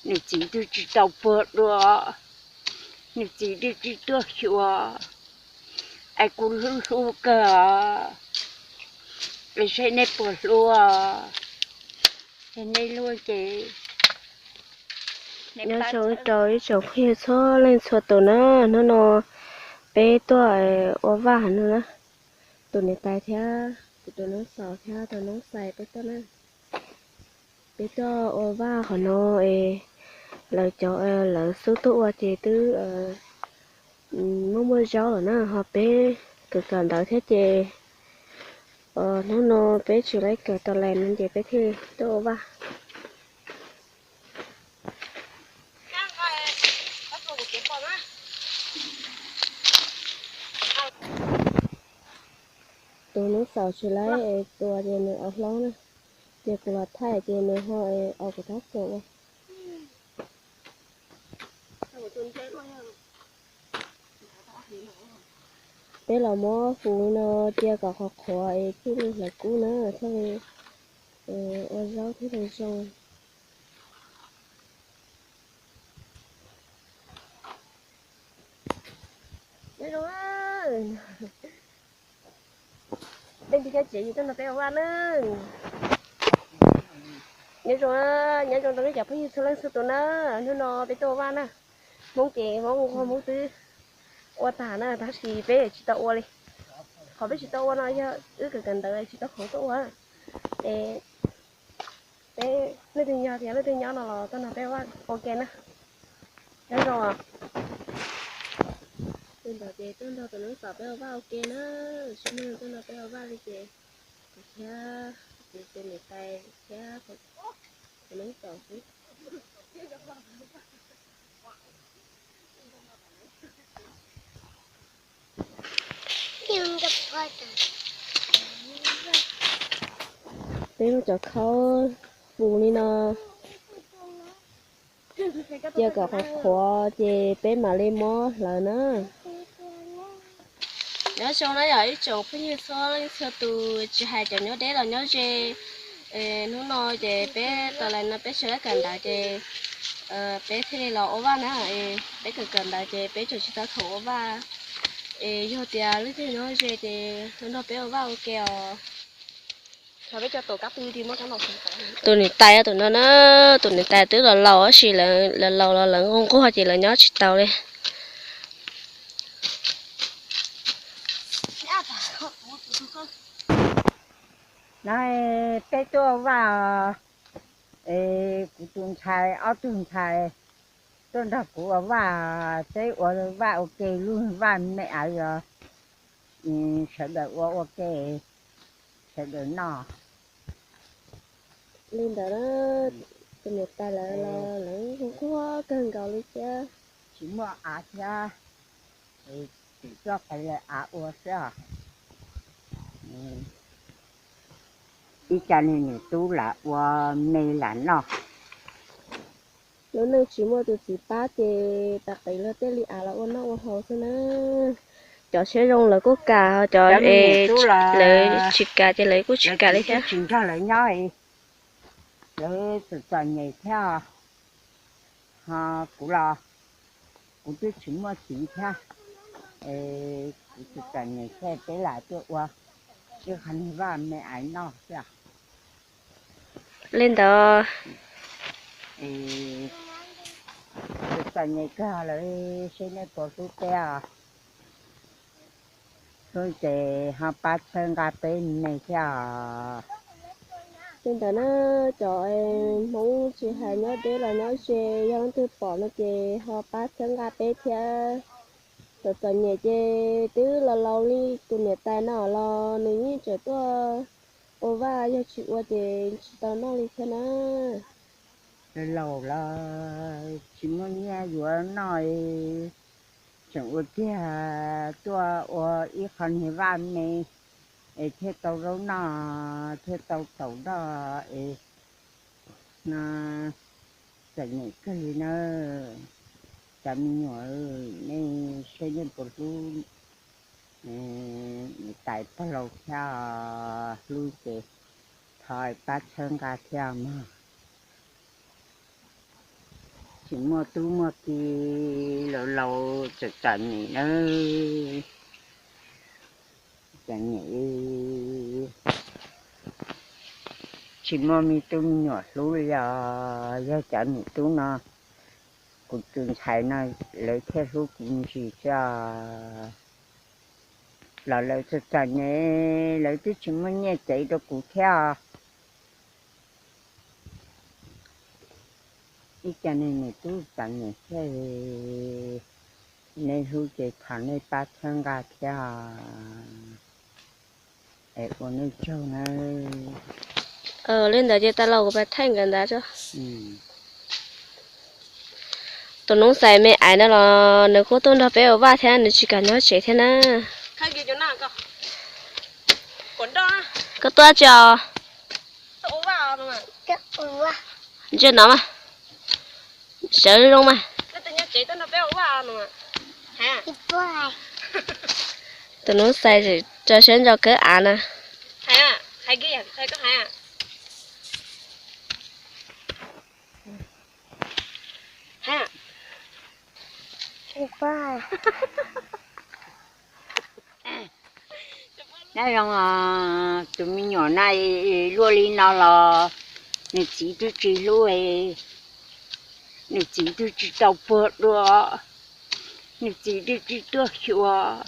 Nws txiv twb tsis tau puag dua, nws txiv twb tsis tuaj xyuas, es kuv hlub hlub kawg os, es seb nej puas hlub, es nej hlub ces nyob zoo rau ib tsoom phooj ywg txhua leej txhua tus na. Hnub no peb tuaj ua vaj no na, tus niam tais thiab tus noob xaus thiab tus noob xais peb tuaj na. Peb tuaj ua vaj qhov no es lawv cov lawv xub tuaj ua ces twb muaj muaj zaub lawm na, ho peb kawm kawm ntawv thiab ces hnub no peb tsis laib kawm tas las no ces peb thiaj tuaj ua vaj. Tus noob xaus tsis laib es tua ces nws ua hlob na, ces kuv los thaij ces nws ho es kuv tab kaum ua. Peb los muab fu no cia kom qhuav qhuav es thiaj li hlawv kub na, thiaj li ua zaub thiaj li zoo. Nyob zoo, tej nti cov tsev yus tuaj nrog peb ua vaj na. Nyob zoo, nyob zoo rau nej cov phooj ywg txhua leej txhua tus na. Hnub no peb tuaj ua vaj na. Hmoob ces Hmoob nquag Hmoob twb ua tag na, tab sis peb tsis tau ua li. Qhov peb tsis tau ua no yog wb kawm kawm ntawv tsis tau khoom tuaj ua. Es peb leej twg nyob tias leej twg nyob no los tuaj nrog peb ua vaj ua ke na. Nyob zoo. Tus ntawd ces tuaj nrog tus noob xaus peb ua vaj ua ke na. Tsis muaj neeg tuaj nrog peb ua vaj li ces kuv thiab kuv tus niam tais thiab tus noob xaus xwb. Peb muab cov khaub fu li no cia kom qhuav qhuav ces peb mam li muab hlawv na. Nyob zoo na yog ib tsoom phooj ywg txhua leej txhua tus, tsis hais cov nyob deb los nyob ze. Hnub no ces peb tas las no peb tsis laib kawm ntawv ces peb thiaj li los ua vaj na. Peb kawm kawm ntawv ces peb tseem tsis tau khoom ua vaj. Es yog tias leej twg nyob ze ces nrog peb ua vaj ua ke os. Tus niam tais tus no na, tus niam tais twb los laus tab sis lawv laus los lawv nquag nquag ces lawv nyob tsis tau li. Peb tuaj vaj, es kuv tus ntxhais ob tug ntxhais tuaj nrog kuv ua vaj, peb ua vaj ua ke, lub vaj me ais os, sawv daws ua ua ke, sawv daws noj. Li ntawd, tus niam tais lawv los lawv nquag kawg nkaus li thiab. Tsis muaj av thiab, tseem tuaj qiv lawv av ua xwb os. Ib co niag niam tub lam ua me lam noj. Lub neej tsis muaj tus txiv pab ces tas qiv luag tej li av los ua noj ua haus xwb na. Cov siab zoo lawv kuj kam, cov es lawv tsis kam ces lawv kuj tsis kam li thiab. Tsis nrog lawv nyob, lawv txom txom nyem thiab. Ho kuv los kuv twb tsis muaj txiv thiab, kuv txom txom nyem thiab peb lam tuaj ua ib qho niag vaj me ais noj xwb. Li ntawd, txom txom nyem kawg lawm, seb nej puas hlub peb os. Hlub ces ho pab txhawb nqa peb me thiab os. Li ntawd na, cov Hmoob tsis hais nyob deb los nyob ze, yog leej twg pom no ces ho pab txhawb nqa peb thiab. Txom txom nyem ces twb los laus li tus niam tais no los nws yeej tseem tuaj ua vaj, yog tsis ua ces tsis tau noj li thiab na. Laus los tsis muaj nyiaj yuav noj, tseem ua tiag tuaj ua ib qho niag vaj me es thiaj tau zaub noj, thiaj tau taum noj es no. Txom nyem kawg li na. Cov me nyuam, nej saib nej puas hlub niam tais pog laus thiab, hlub ces thov pab txhawb nqa thiab mog. Tsis muaj tub muaj ki, laus laus txawm txom nyem nawb. Txom nyem, tsis muaj me tub me nyuam hlub li os. Yog cov niam tub no, kuv tus ntxhais no, lawv thiaj hlub kuv ntsis xwb os. Los lawv txawm txom nyem, lawv twb tsis muaj nyiaj cev rau kuv thiab os. Ib co niag niam tub txom nyem thiab, nej hlub ces thov nej pab txhawb nqa thiab os. Es ua nej tsaug na. Li ntawd ces tas los kuv pab thaij nkawd ntawd tso. Tus noob xais me aiv no los nws kuj tuaj nrog peb ua vaj thiab, nws tsis kam nyob tsev thiab na. Koj tuaj tsis os? Ntsia no mas, sawv zoo mas. Tus noob xais tso siab ntso kawg av na. Nyob zoo, tus me nyuam no luaj li no los nws txiv twb tsis hlub, nws txiv twb tsis tau puag dua, nws txiv twb tsis tuaj xyuas,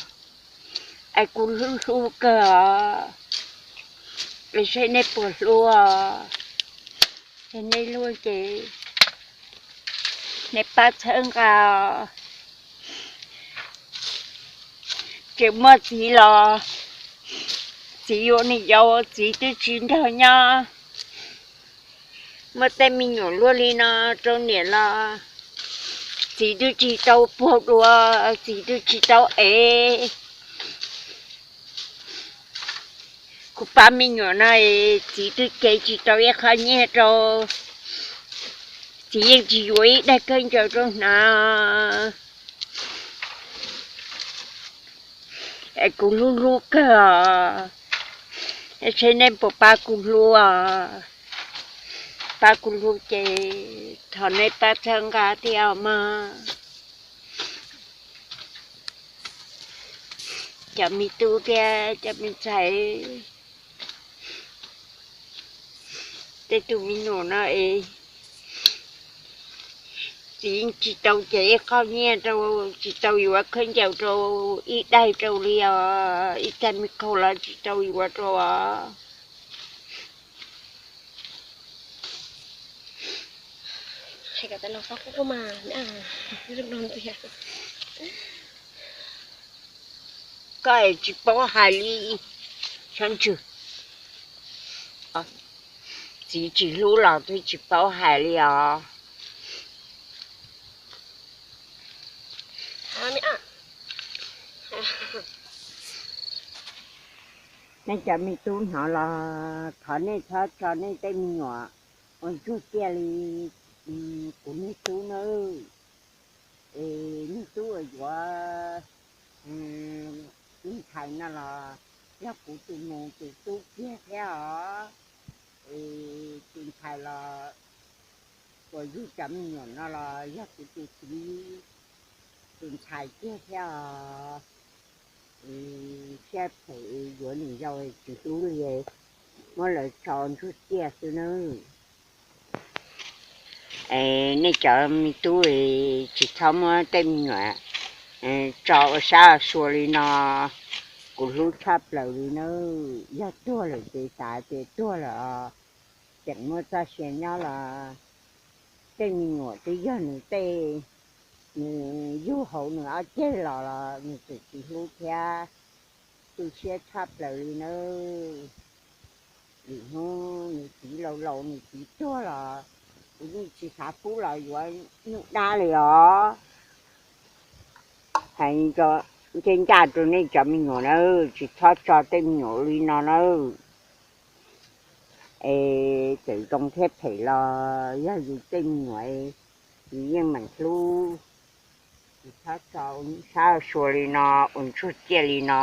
es kuv hlub hlub kawg os. Es seb nej puas hlub os. Yog nej hlub ces nej pab txhawb nqa os. Tseem muaj txiv los txiv yuav niam yau, txiv twb tsis nrog nyob. Muaj tej me nyuam luaj li no rau niam los txiv twb tsis tau puag dua, txiv twb tsis tau ev. Kuv pab me nyuam no es txiv twb cev tsis tau ib qho nyiaj rau, txiv yeej tsis yuav ib daig khaub ncaws rau hnav. Es kuv hlub hlub kawg os, es seb nej puas pab kuv hlub os. Pab kuv hlub ces thov nej pab txhawb nqa thiab os mog. Cov me tub thiab cov me ntxhais, tej tus me nyuam no es txiv tsis tau cev ib qho nyiaj rau, tsis tau yuav khaub ncaws rau, ib daig rau li os, ib tag me khau los tsis tau yuav rau os. Koj es tsis paub hais li, sab ntswg, txiv tsis hlub los twb tsis paub hais li os. Nej cov me tub hnov los thov nej txhob tso nej tej me nyuam ua ntsuag tiaj li kuv niag tub nawb. Es niag tub uas yuav tus ntxhais no los yog kuv tus nus tus tub kiag thiab os. Es tus ntxhais los uas yug cov me nyuam no los yog kuv tus txiv tus ntxhais kiag thiab os. Siab phem yuav niam yau tsis hlub li, muab lawv tso ntsuag tiaj xwb nawb. Es nej cov me tub tsis txhob muab tej me nyuam tso ua sab ua sua li no, kuv hlub tshaj plaws li nawb. Yog tuag lawm ces xav tias tuag lawm os, tseem muaj txoj sia nyob los tej me nyuam twb yog nws tej, nws yug hauv nws ob ceg los los nws tseem tsis hlub thiab. Tu siab tshaj plaws li nawb. Lwm hnub nws txiv laus laus nws txiv tuag los kuv yeej tsis xav pub los yuav nyuj dab li os. Hais nco ncaj ncaj rau nej cov me nyuam na, tsis txhob tso tej me nyuam li no na. Es txawm zoo thiab phem los yog yus tej me nyuam, yus yeej meem hlub. Tsis txhob tso sab sua li no, ua ntsuag ciaj li no,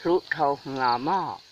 hlub dhau heev os mog.